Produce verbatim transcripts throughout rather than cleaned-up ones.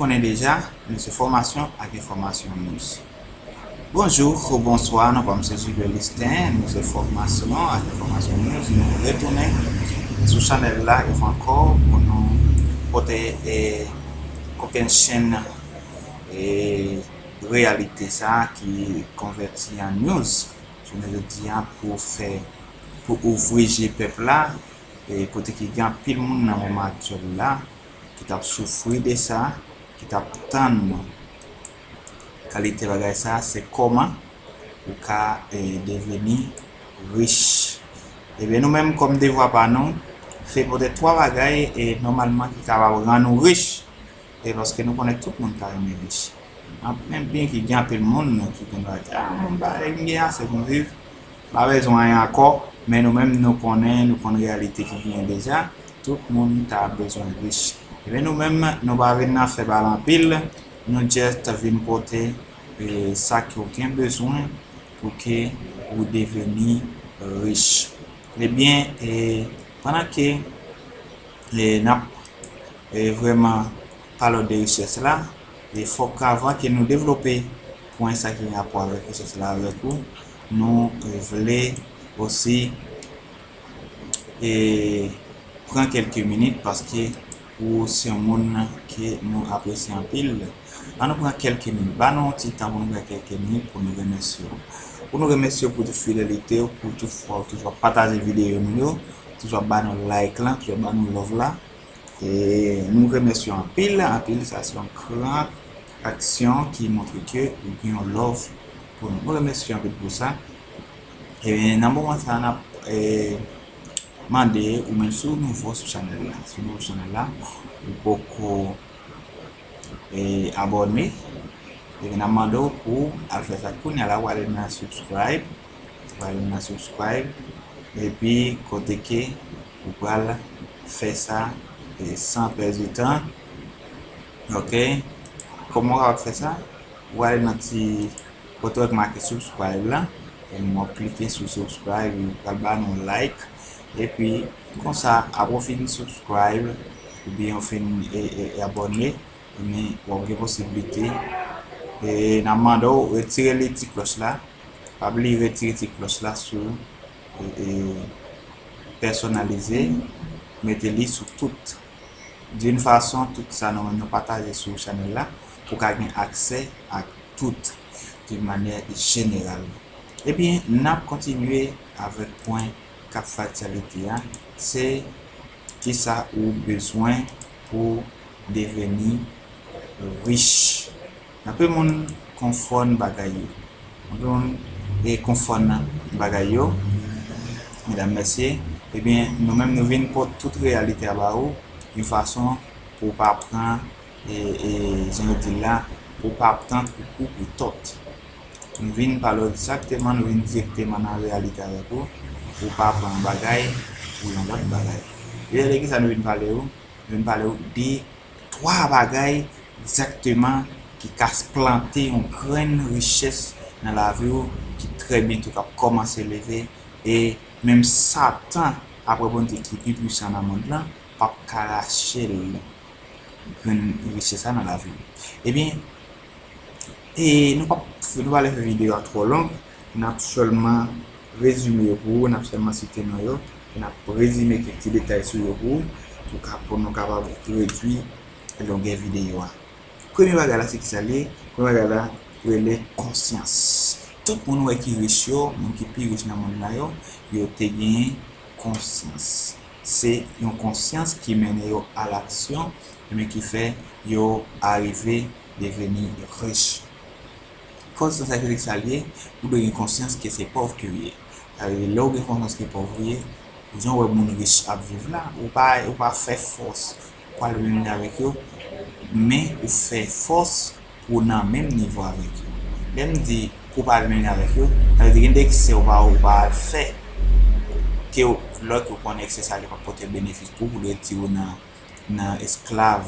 Konnen deja, nou se Fòmasyon ak Enfòmasyon News. Bonjou ou bonswa, non pa m se Gilbert Listin, nou se Fòmasyon ak Enfòmasyon News. Nou retounen sou chanèl la yon fwa ankò pou nou pote, e, kokennchenn, e, reyalite sa ki konvèti an news. Jounen jodi a pou fè, pou ouvri je pèp la, e kote ki gen anpil moun nan moman aktyèl la ki t ap soufri de sa, ki t ap tann kalite bagay sa, se kòman ou ka, e, deveni rich. Ebyen, nou menm kòm devwa pa nou, se pote twa bagay, e, nòmalman ki kapab rann ou rich. E paske nou konnen tout moun ka renmen rich. An-, menm byen ki gen anpil moun ki konn di, "A, mwen pa, m gen ase pou m viv, pa bezwen anyen ankò." Men nou menm, nou konnen, nou konn reyalite ki genyen deja. Tout moun ta bezwen rich. Ebyen, nou menm, nou pa vin nan fè pale anpil, nou just vin pote, e, sa ke w gen bezwen pou ke ou deveni rich. Ebyen, e, pandan ke, e, n ap, e, vrèman pale de richès la, e fòk avan ke nou devlope pwen sa ki gen rapò avèk richès la avèk ou, nou, e, vle osi, e, pran kèlke minit paske ou se yon moun ke nou apresye anpil. Ann nou pran kèlke minit. Ba nou yon ti tan pou nou pran kèlke minit pou nou remèsye w. Pou nou remèsye w pou tout fidelite w, pou tout fwa w toujou ap pataje videyo nou yo, toujou ap ba nou like lan, toujou ap ba nou love la. E nou remèsye w anpil, anpil. Sa se yon gran aksyon ki montre ke ou gen yon love pou nou. Nou remèsye w anpil pou sa. E nan moman sa a, n ap, e, mande ou menm si w nouvo sou chanèl la. Si w nouvo sou chanèl la, ou poko, e, abòne, ebyen, n ap mande w pou w al fè sa kounye a la, w ale nan subscribe, w ale nan subscribe, epi kote ke ou pral fè sa, e, san pèdi tan. Ok? Kòman w kapab fè sa? Ou ale nan ti kote w wè k make subscribe la, e w ap klike sou subscribe, ou pral ba nou like, epi konsa, apre w fin subscribe, oubyen w fin, e, e, e abòne, ebyen, w ap gen posiblite, e n ap mande w retire li ti klòch la, pa bliye retire ti klòch la sou, e, e, pèsonalize, mete li sou tout. D'une façon, tout sa nou, nou pataje sou chanèl la, pou w ka gen aksè ak tout, de manyè jeneral. Ebyen, n ap kontinye avèk pwen k ap fè aktyalite a, se kisa ou bezwen pou deveni rich. Anpil moun konfonn bagay yo. Anpil moun, e, konfonn bagay yo. Medam, mesye, ebyen, nou menm nou vin pote tout reyalite a ba ou, yon fason pou w pa pran, e, e, jan yo di l la, pou w pa pran koukou pou tòt. Nou vin pale w egzakteman, nou vin dirèkteman nan reyalite avèk ou, pou w pa pran yon bagay pou yon lòt bagay. E de kisa nou vin pale w? Nou vin pale w de twa bagay egzakteman ki ka plante yon grenn richès nan lavi w, ki trè byento k ap kòmanse leve, e menm Satan, apre Bondye ki pi pwisan nan mond lan, p ap ka rache l grenn richès la nan lavi w. Ebyen, e nou p ap, nou pa vle fè videyo a twò long, n ap sèlman rezime yo pou ou, n ap sèlman site non yo, e n ap rezime kèk ti detay sou yo pou ou, pou ka, pou nou kapab redwi longè videyo a. Premye bagay la, se kisa l ye? Premye bagay la, rele konsyans. Tout moun ou wè ki rich yo, moun ki pi rich nan mond lan yo, yo te genyen konsyans. Se yon konsyans ki mennen yo a laksyon, ebyen ki fè yo arive deveni rich. Konsyans sa ki sa l ye, ou dwe gen konsyans ke se pòv ke w ye. Sa vle di, lè w gen konsyans ke pòv ou ye, jan w wè moun rich ap viv la, ou pa, ou pa fè fòs pou al menm jan avèk yo, men ou fè fòs pou w nan menm nivo avèk yo. Lè m di pou w pa al menm jan avèk yo, sa vle di gen de eksè ou pa, ou pa al fè, ke w, lòt ou konnen eksè sa li p ap pote benefis pou ou, pou l retire w nan, nan esklav,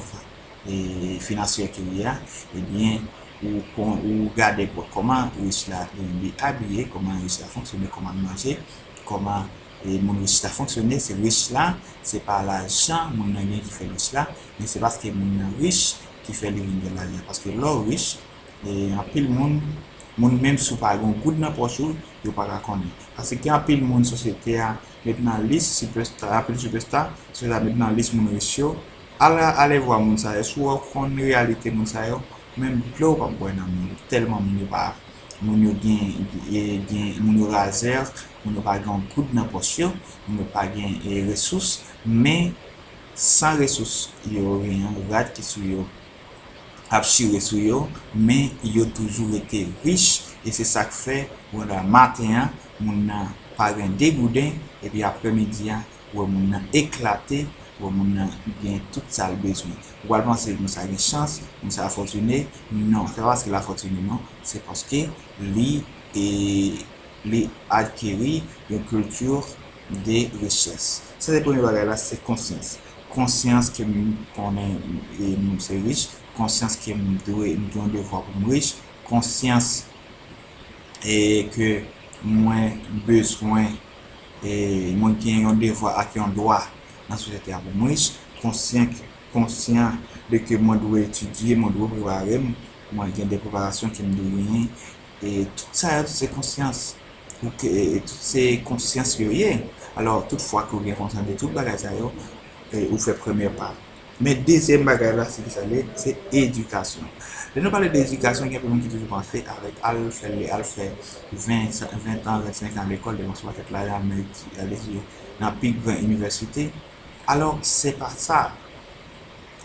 e, finansyè ke w ye a, ebyen, ou kon, ou gade pou kòman rich la li menm li abiye, kòman rich la fonksyone, kòman l manje, kòman, e, moun rich la fonksyone. Se rich la, se pa lajan moun nan gen ki fè l rich la, men se paske moun nan rich, ki fè li vin gen lajan. Paske lè w rich, e anpil moun, moun menm si w pa gen yon goud nan pòch ou, yo pa ka konnen. Paske gen anpil moun sosyete a met nan lis sipèsta, anpil sipèsta, sosyete a met nan lis moun rich yo. Al, al vwa moun sa yo, si w konn reyalite moun sa yo, menm dlo w p ap bwè nan men yo, tèlman moun yo pa, moun yo gen, e, gen, moun yo razè, moun yo pa gen yon goud nan pòch yo, moun yo pa gen, e, resous, men san resous yo genyen, rad ki sou yo ap chire sou yo, men yo toujou rete rich, e se sa k fè, wè la maten an, moun nan pa gen de gouden, epi aprèmidi an, wè moun nan eklate, wè moun nan gen tout sa l bezwen. Ou pral panse moun sa gen chans, moun sa fòtine, non, se pa paske l fòtine, non, se paske li, e, li adkeri yon kilti de richès. Sa se premye bagay la, se konsyans. Konsyans ke m konnen, e, m se rich, konsyans ke m dwe, m gen yon devwa pou m rich, konsyans, e, ke mwen bezwen, e, mwen gen yon devwa ak yon dwa nan sosyete a pou m rich, konsyan, konsyan de ke mwen dwe etidye, mwen dwe prepare m, mwen gen de preparasyon ke m dwe genyen, e tout sa yo, tout se konsyans. Ou ke, e tout se konsyans yo ye. Alò, tout fwa ke w gen konsyans de tout bagay sa yo, e ou fè premye pa. Men dezyèm bagay la, se ki sa l ye? Se edikasyon. Lè nou pale de edikasyon, gen anpil moun ki toujou panse avèk al fè, al fè ven, ven tan, vennsenk an lekòl, depanse yon pakèt lajan, al nan eti-, al etidye nan pi gran inivèsite. Alò, se pa sa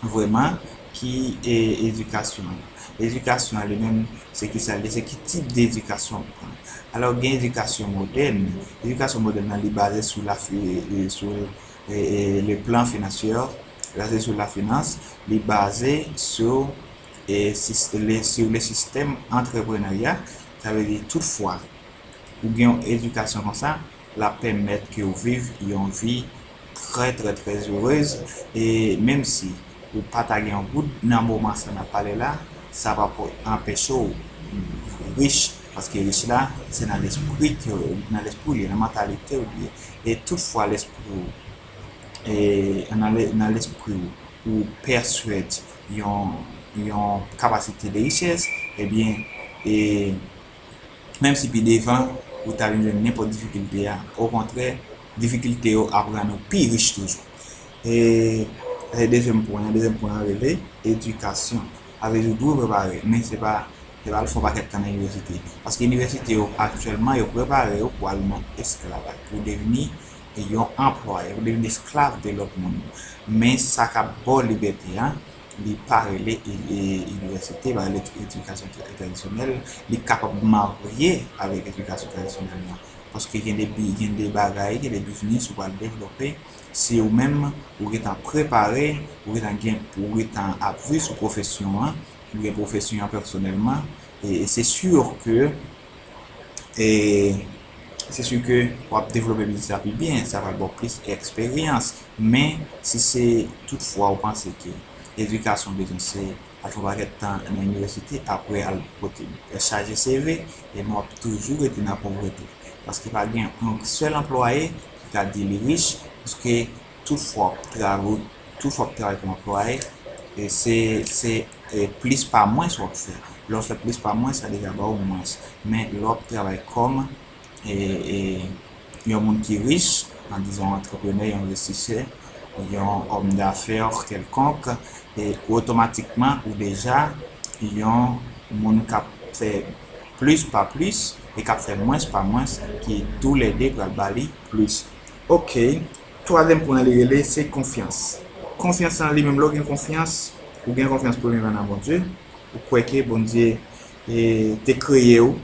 vrèman ki, e, edikasyon an. Edikasyon an li menm, se ki sa l ye, se ki tip de edikasyon w pran. Alò, gen edikasyon modèn. Edikasyon modèn nan, li baze sou la fi-, e, sou, e, e, le plan financier, baze sou la finans, li baze sou, e, sis-, le, sou le sistèm antreprenarya. Sa vle di, tout fwa ou gen yon edikasyon konsa, l ap pèmèt ke w viv yon vi trè, trè, trè erez. E menm si ou pa ta gen yon goud nan moman sa n ap pale la, sa p ap anpeche w rich, paske rich la, se nan lespri ke, nan lespri w li ye, nan mantalite w li ye. E tout fwa lespri w, e nan le-, nan lespri w, ou pèswèd yon, yon kapasite de richès, ebyen, e menm si pi devan, ou ta vin jwenn nenpòt difikilte a. Okontrè, difikilte yo ap rann ou pi rich toujou. E, e dezyèm pwen an, dezyèm pwen an rele edikasyon. Sa vle di ou dwe prepare, men se pa, se pa al fè yon pakèt tan nan inivèsite. Paske inivèsite yo aktyèlman, yo prepare w pou al nan esklavaj, pou devni yon anplwaye, pou devni esklav de lòt moun. Men sa k ap ba w libète a, li pa rele e, e, inivèsite, pa rele edikasyon tra-, tradisyonèl, li kapab marye avèk edikasyon tradisyonèl la. Paske gen de bi-, gen de bagay, gen de biznis ou pral devlope, si ou menm, ou gentan prepare, ou gentan gen, ou gentan ap viv sou pwofesyon an, ou gen pwofesyon an pèsonèlman, e, e se si ke E se si ke w ap devlope biznis la pi byen, sa pral ba w plis eksperyans. Men, si se toutfwa ou panse ke edikasyon bezwen se al fè yon pakèt tan nan inivèsite, apre al pote, chaje C V, e men w ap toujou rete nan povrete. Paske pa gen yon sèl anplwaye ki ka di li rich, paske tout fwa w ap travay, tout fwa w ap travay kòm anplwaye, e se, se, e, plis pa mwens w ap fè. Lè w fè plis pa mwens, sa deja ba w mwens. Men lè w ap travay kòm, e, e, yon moun ki rich, an dizon, yon antreprenè, yon envestisè, yon òm dafè kèlkonk, e otomatikman ou deja yon moun k ap fè plis pa plis e k ap fè mwens pa mwens, ki toulède pral ba li plis. Oke, twazyèm pwen an li rele se konfyans. Konfyans lan li menm, lè w gen konfyans, ou gen konfyans premyèman nan Bondye, ou kwè ke Bondye, e, te kreye w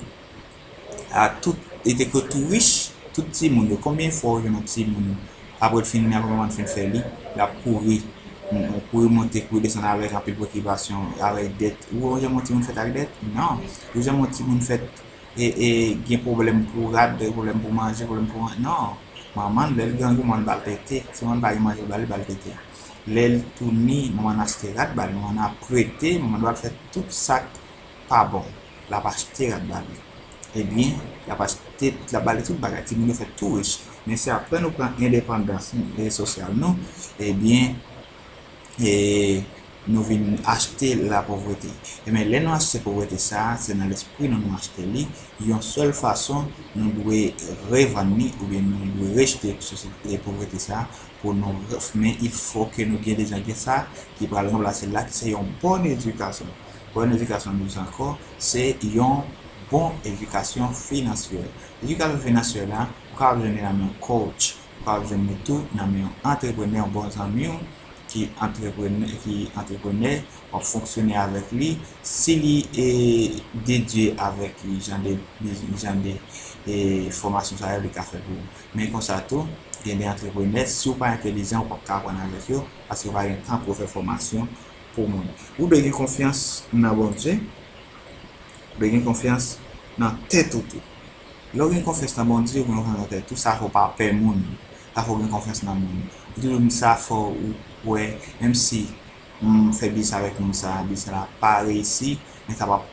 a tout, e te kreye w tou rich, tout timoun yo. Konbyen fwa ou jwenn yon timoun, apre l fin, apre manman l fin fè li, l ap kouri, m, kouri monte, kouri desann avèk anpil preokipasyon, avèk dèt? Ou janm wè yon timoun fèt ak dèt? Non. Ou janm wè yon timoun fèt e, e gen pwoblèm pou rad, gen pwoblèm pou manje, pwoblèm pou, non. Manman l, lè l grangou, manman l ba l tete. Si manman l pa gen manje pou ba li, ba l tete. Lè l touni, manman l achte rad ba li, manman l ap prete, manman l ba l fè tout sa k pa bon. L ap achte rad ba li. Ebyen, l ap achte, l ap ba li tout bagay. Timoun yo fèt tou rich. Men se apre nou pran endepandans, e, sosyal nou, ebyen, e, nou vin achte lapovrete. Ebyen, lè nou achte povrete sa a, se nan lespri nou nou achte li. Yon sèl fason nou dwe revann li, oubyen nou dwe rejte sosyete povrete sa a pou nou, men il faut que nou gen deja gen sa ki pral ranplase l la, ki se yon bòn edikasyon. Bòn edikasyon nou di ankò, se yon bon edikasyon finansyèl. Edikasyon finansyèl la, ou kapab jwenn li nan men yon coach, ou kapab jwenn li tou nan men yon antreprenè, yon bon zanmi w ki antreprenè, ki antreprenè, w ap fonksyone avèk li. Si li e dedye avèk jan de, jan de e, fòmasyon sa yo, li ka fè pou ou. Men konsa tou, gen de antreprenè, si w pa entelijan, ou p ap ka aprann avèk yo, paske yo pa gen tan pou yo fè fòmasyon pou moun. Ou dwe gen konfyans nan Bondye, ou dwe gen konfyans nan tèt ou tou. Lè w gen konfyans nan Bondye, ou gen konfyans nan tèt ou, sa fè w pa pè moun. Sa fè w gen konfyans nan moun. Ou toujou di sa fò ou kwè, menm si m fè biznis avèk moun sa, biznis la pa reyisi, men sa p ap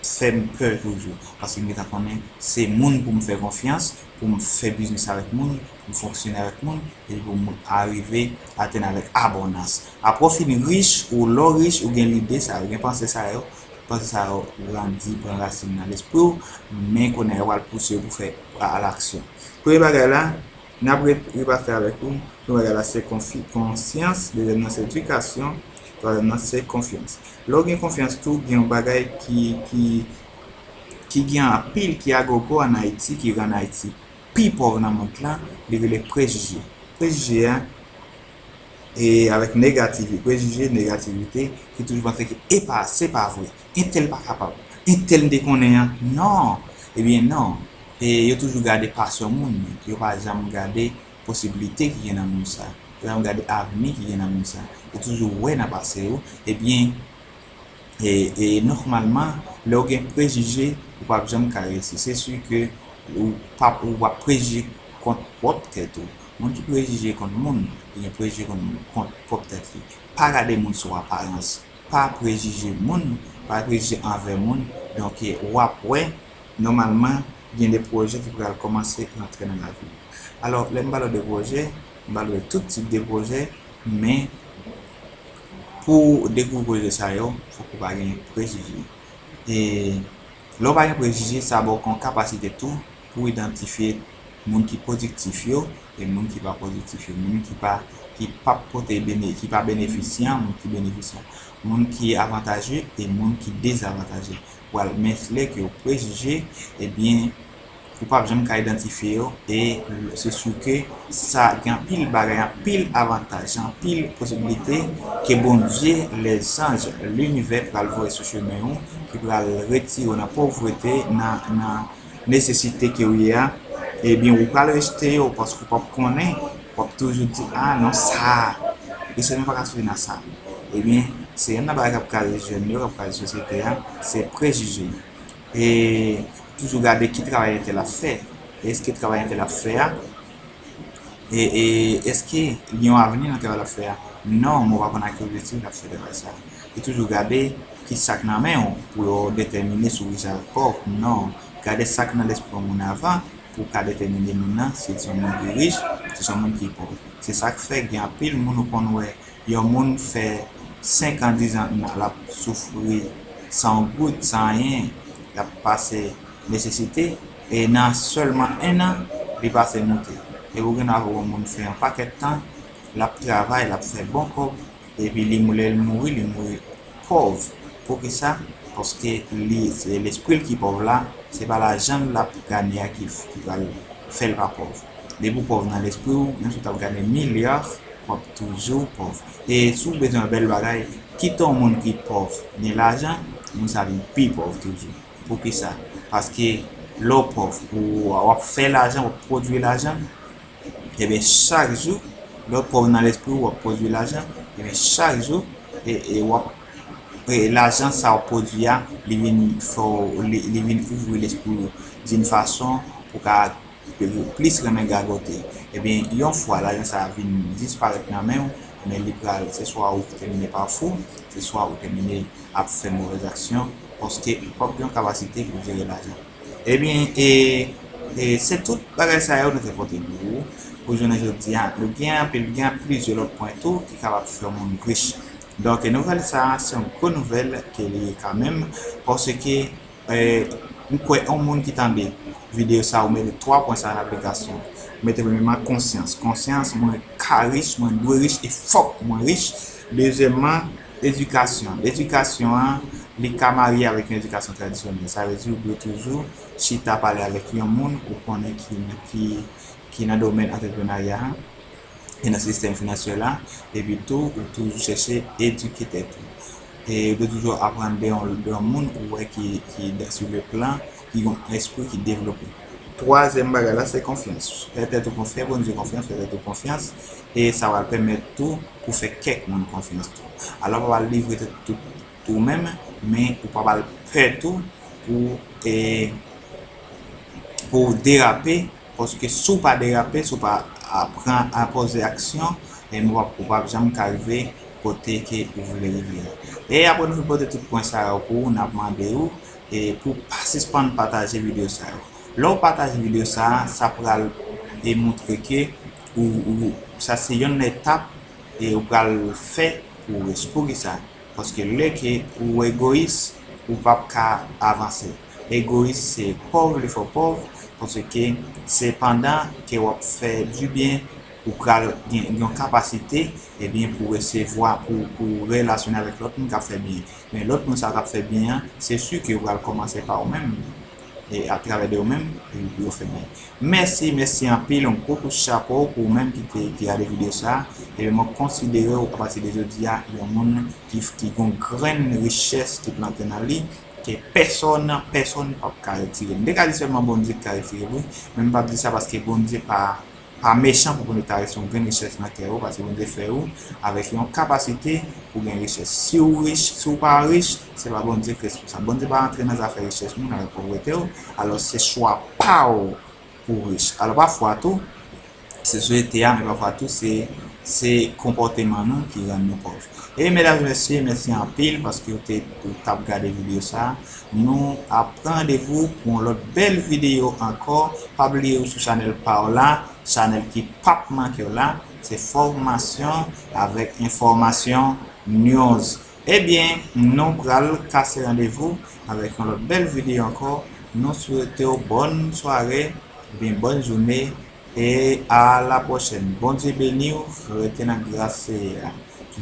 fè m pè toujou. Paske m gentan konnen se moun pou m fè konfyans, pou m fè biznis avèk moun, pou m fonksyone avèk moun, epi pou m arive atenn avèk abondans. Apre w fin rich, ou lè w rich, ou gen lide sa yo, gen panse sa yo, panse sa yo grandi, pran rasin nan lespri w, men kounye a yo pral pouse w pou fè a, a laksyon. Premye bagay la, n ap re, repase avèk ou, premye bagay la se konfi, konsyans, dezyèm nan se edikasyon, twazyèm nan se konfyans. Lè w gen konfyans tou, gen yon bagay ki, ki, ki gen anpil, ki agogo ann Ayiti, ki rann Ayiti pi pòv nan mond lan, li rele prejije. Prejije a, e avèk negativi, prejije, negativite, ki toujou panse ke epa, se pa vre, entèl pa kapab, entèl m te konnen an, non, ebyen non. E yo toujou gade pasyon moun, yo pa janm gade posiblite ki gen nan moun sa, yo pa janm gade avni ki gen nan moun sa. Yo toujou wè nan pase yo, ebyen, e, e nòmalman, lè w gen prejije, ou p ap janm ka reyisi. Se si ke ou p ap, ou ap prejije kont pwòp tèt ou. Moun ki prejije kont moun, li gen prejije kont, kont pwòp tèt li. Pa gade moun sou aparans. Pa prejije moun, pa prejije anvè moun. Donk, e, w ap wè, nòmalman, gen de pwojè ki pral kòmanse rantre nan lavi w. Alò, lè m pale w de pwojè, m pale w de tout tip de pwojè, men pou w dekouvri pwojè sa yo, fòk ou pa gen prejije. E lè w pa gen prejije, sa ba w kon kapasite tou pou w idantifye moun ki pwodiktif yo, e moun ki pa pwodiktif yo, moun ki pa, ki p ap pote bene, ki pa benefisyan, moun ki benefisyan, moun ki avantaje e moun ki dezavantaje. Pral, men lè ke w prejije, ebyen, ou p ap janm ka idantifye yo, e se si ke sa gen anpil bagay, anpil avantaj, anpil posiblite ke Bondye, lèzanj, linivè pral voye sou chemen ou, ki pral retire w nan povrete, nan, nan nesesite ke w ye a, ebyen, ou pral rejte yo paske w p ap konnen, w ap toujou di, a, non, sa, e sèlman pa ka soti nan sa. Ebyen, se youn nan bagay k ap kraze jèn yo, k ap kraze sosyete a, se prejije. E toujou gade ki travay entèl ap fè. Èske travay entèl ap fè a, e, e èske li gen yon avni nan travay l ap fè a? Non, men w pa konn ak ki objektif l ap fè travay sa. E toujou gade ki sa k nan men w pou w detèmine si w rich ak pòv. Non, gade sa k nan lespri yon moun avan pou w ka detèmine moun nan si l se yon moun ki rich, si l se yon moun ki pòv. Se sa k fè gen anpil moun ou konn wè yon moun fè senk an, diz an, l ap soufri san yon goud, san anyen, l ap pase nesesite, e nan sèlman en an, li pase moute. Epi w gen dwa wè yon moun fè yon pakèt tan, l ap travay, l ap fè bon kòb, epi li, lè l mouri, li mouri pòv. Poukisa? Paske li, se lespri l ki pòv la, se pa lajan l ap gade a ki, ki pral fè l pa pòv. Depi w pòv nan lespri w, menm si w t ap gade milya, w ap toujou pòv. E si w bezwen yon bèl bagay, kite yon moun ki pòv gen lajan, moun sa vin pi pòv toujou. Poukisa? Paske lè w pòv, ou, w ap fè lajan, w ap pwodui lajan, ebyen, chak jou, lè w pòv nan lespri w, w ap pwodui lajan, ebyen, chak jou, e, e w ap, e lajan sa w pwodui a, li vin fè w, li, li vin ouvri lespri w d'une façon pou w ka plis renmen gagote. Ebyen, yon fwa lajan sa a vin disparèt nan men w, ebyen, li pral, se swa ou tèmine pa fou, se swa ou tèmine ap fè movèz aksyon, paske w p ap gen yon kapasite pou jere lajan. Ebyen, e, e se tout bagay sa yo nou te pote pou ou, pou jounen jodi a. Nou gen anpil, gen plizyè lòt pwen tou ki kapab fè yon moun rich. Donk, nouvèl sa a, se yon gwo nouvèl ke li ye kanmenm, paske, eh, m kwè yon moun ki tande videyo sa a, ou mete twa pwen sa a an aplikasyon. Ou mete premyèman konsyans. Konsyans, mwen ka rich, mwen dwe rich, e fòk mwen rich. Dezyèmman, edikasyon. Edikasyon an, li ka marye avèk yon edikasyon tradisyonèl. Sa vle di, ou dwe toujou chita pale avèk yon moun ou konnen ki, ki, ki nan domèn antreprenarya a, e nan sistèm finansyè la, epi tou, ou toujou chèche edike tèt ou. E ou dwe toujou aprann de yon, de yon moun ou wè ki, ki sur le plan, ki gen yon espri ki devlope. Twazyèm bagay la, se konfyans. Fè tèt ou konfyans, fè Bondye konfyans, fè tèt ou konfyans, e sa va pèmèt tou pou fè kèk moun konfyans tou. Alò, ou pa pral livre tèt tout ou menm, men ou pa pral pè tou pou, e, pou derape, paske si w pa derape, si w pa a, pran, a poze aksyon, e, ou p ap, ou p ap janm ka rive kote ke ou vle rive a. E apre nou fin pote tout pwen sa yo pou ou, n ap mande ou, e, pou w pa sispann pataje videyo sa yo. Lè w pataje videyo sa a, sa pral, e, montre ke ou, ou, sa se yonn etap, e, ou pral fè pou rich. Poukisa? Paske lè ke ou egoyis, ou p ap ka avanse. Egoyis se pòv li fè w pòv, paske se pandan ke w ap fè dibyen, ou pral gen, gen yon kapasite, ebyen, pou resevwa, pou, pou relasyone avèk lòt moun k ap fè byen. Men lòt moun sa yo k ap fè byen an, se si ke yo pral kòmanse pa ou menm, e atravè de ou menm, epi pou yo fè byen. Mèsi, mèsi anpil, yon gwo kout chapo pou ou menm ki te, ki gade videyo sa a. Ebyen, mwen konsidere w apati de jodi a, yon moun ki, ki gen yon grenn richès ki plante nan li, ke pèsòn, pèsòn p ap ka retire. M te ka di sèlman Bondye ki ka retire l, wi, men m p ap di sa paske Bondye pa, pa mechan pou Bondye ta retire yon grenn richès nan kè ou, paske Bondye fè ou avèk yon kapasite pou gen richès. Si w rich, si w pa rich, se pa Bondye ki responsab. Bondye pa rantre nan zafè richès moun avèk povrete w, alò se chwa pa w pou w rich. Alò pafwa tou, se sosyete a, men pafwa tou se, se konpòteman nou ki rann nou pòv. E medam e mesye, mèsi anpil paske w te, ou t ap gade videyo sa a. Nou ap pran randevou pou yon lòt bèl videyo ankò. Pa bliye ou sou chanèl pa w la, chanèl ki p ap manke w la. Se fòmasyon avèk enfòmasyon, news. Ebyen, nou pral kase randevou avèk yon lòt bèl videyo ankò. Nou swete w bòn sware, ebyen bòn jounen, e a la pwochèn. Bondye beni w, rete nan gras Seyè a.